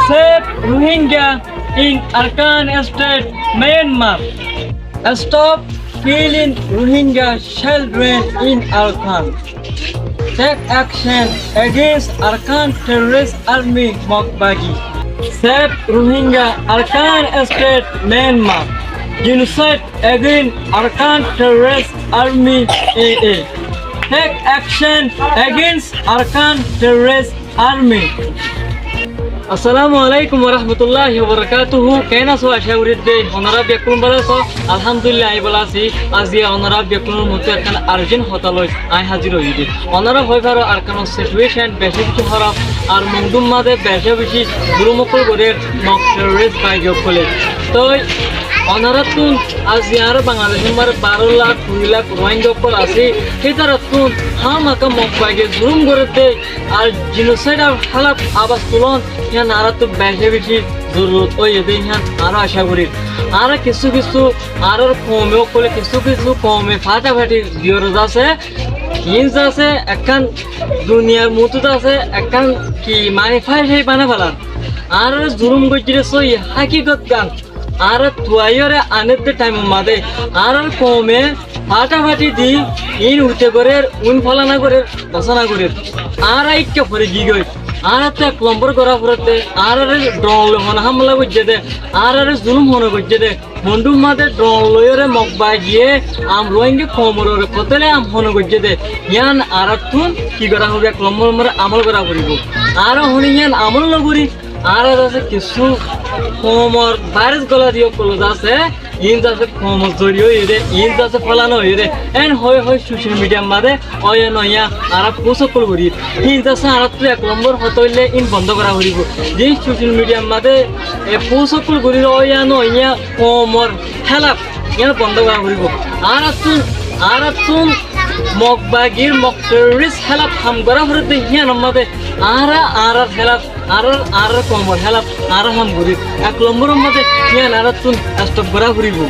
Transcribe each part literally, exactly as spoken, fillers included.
Save Rohingya in Arakan State, Myanmar. Stop killing Rohingya children in Arakan. Take action against Arakan terrorist army Mokbagi. Save Rohingya, Arakan State, Myanmar. Genocide against Arakan terrorist army A A. Take action against Arakan terrorist army. Assalamu alaikum warahmatulláhi wabarakátuhu. Keén asó? Acá gorí dé onorá beggún bála asó. Alhamdulillah, añí bála así. Aziya onorá beggúnor muúntu ekkán urgent hotá loi añí házir óiyi dé. Onorá hoói faró Arakanor situation bicí bicí hóraf, ar Mondhúr mazé bicí bicí zulúm ókkol gorér Mok terrorist bagi ókkolé. Toi onoráttun aziya añára Bangladecór mazé baró lak, kuri lak Rohingya ókkol así, hítarattún hámaká Mok bagiye zulúm gorér dé, ar genocide or hélaf abas tulón, yían añáráttu bicí bicí zorurot óiye dé, yían añára acá gorír. Añára kissú kissú, añárar koume ókkolé kissú kissú koume fáñta fáñti diyóre zasé, iín zasé ekkán duniyar muúntu zasé ekkán ki mani fáñti fáñti bañdí felar. Añáráre zulúm goijjé dé sóiyi hákikot gán añára tuaiyóre anér dé thaimor mazé añárar koume fáñta fáñti di, iín uite gorér, uín fála no gorér, bosá no gorér. Añára íkka fori giyói. Añáráttu ek lombór gorá foredde, añáráre dhoon loi hone hámela goijjé dé, añáráre zulúm hone goijjé dé, Mondhúr mazé dhoon loiyóre Mok bagiye am Rohingya koumor uore kotóle am hone goijjé dé, yían añáráttun ki gorá foribó, ek lombór lombóre amól gorá foribó. Añára hone yían amól no gorí, añára zasé kissú koumor báiras gola di ókkol zasé, iín zasé koumor zoriya óiye dé, iín zasé fála no óiye dé, eén hoói hoói social media mazé óiya noóiya añára post ókkol gorír. Iín zasé añáráttu ek lombór hotá óilde iín bondó gorá foribó. Ziín social media mazé e post ókkol gorír óiya noóiya koumor hélaf, yían bondó gorá foribó. Añáráttun, añáráttun Mok bagir, Mok terrorist hélaf ham gorá foredde, yíanor mazé añára añárar hélaf, añárar, añárar koumor hélaf añára ham gorír. Ek lombóror mazé yían añáráttun stop gorá foribó.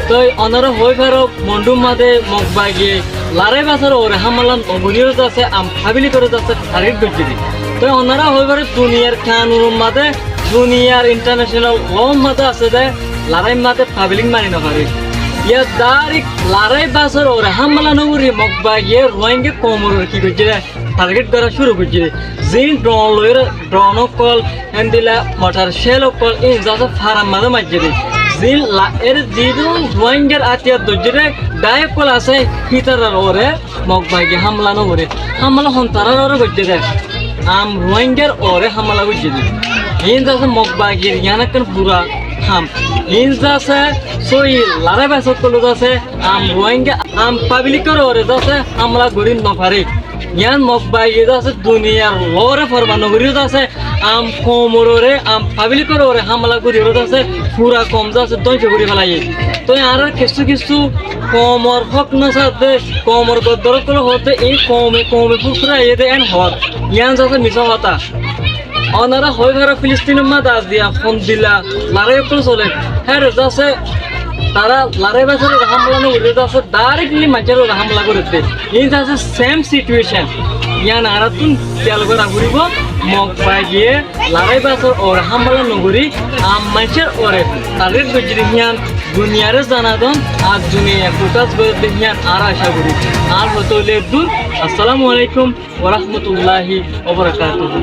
Toi onorá hoói faró, Mondhúr mazé Mok bagiye larái basár uore hámela no goríyore zasé, am fáblikore zasé target goijjé dé. Toi onorá hoói faró, duniyar kanunor mazé, duniyar international law mazé asé dé, larái mazé fáblik mari no faré. Yá dairek larái basár uore hámela no gorí Mok bagiye Rohingya koumor uore ki goijjé dé, target gorá cúru goijjé dé. Ziín dhoon loiyóre, dhoon ókkol, héndilla mortar cell ókkol, iín zasé farar mazé maijjé dé. Ziín la-, ere zidún Rohingyar átiyar dóijje dé, dhái ókkol asé, hítarar uore Mok bagiye hámela no goré. Hámela hontarár uore goijjé dé, am Rohingyar uore hámela goijjé dé. Iín zasé Mok bagir yían ekkán bura ham. Iín zasé sóiyi larái basár ókkol zasé, am Rohingya, am fáblikor uore zasé hámela gorí no faré. Yían Mok bagiye zasé duniyar lore forma no gorí zasé, am koumor uore, am fáblikor uore hámela gorí zasé, fura koum zasé dóngco gorí félaiye. Toi añárar kissú kissú koumor hók no saádde, koumor goddor ókkol hoódde, iín koume koume fúrfuraiyé dé eén hoór. Yían zasé misá hotá. Onorá hoói faró Filistinor mazé aziya hondilla larái ókkol solér. Hére zasé tará larái basár uore hámela no gorí zasé, directly maincór uore hámela gorédde. Iín zasé same situation. Yían añáráttun kéyal gorá foribó, Mok bagiye larái basár uore hámela no gorí, am maincór uore target goijjé dé yían duniyaré zana don, ar duniyaye focus gorédde yían añára acá gorí. Añár hotá óilde eddúr. Assalamu alaikum warahmatulláhi wabarakátuhu.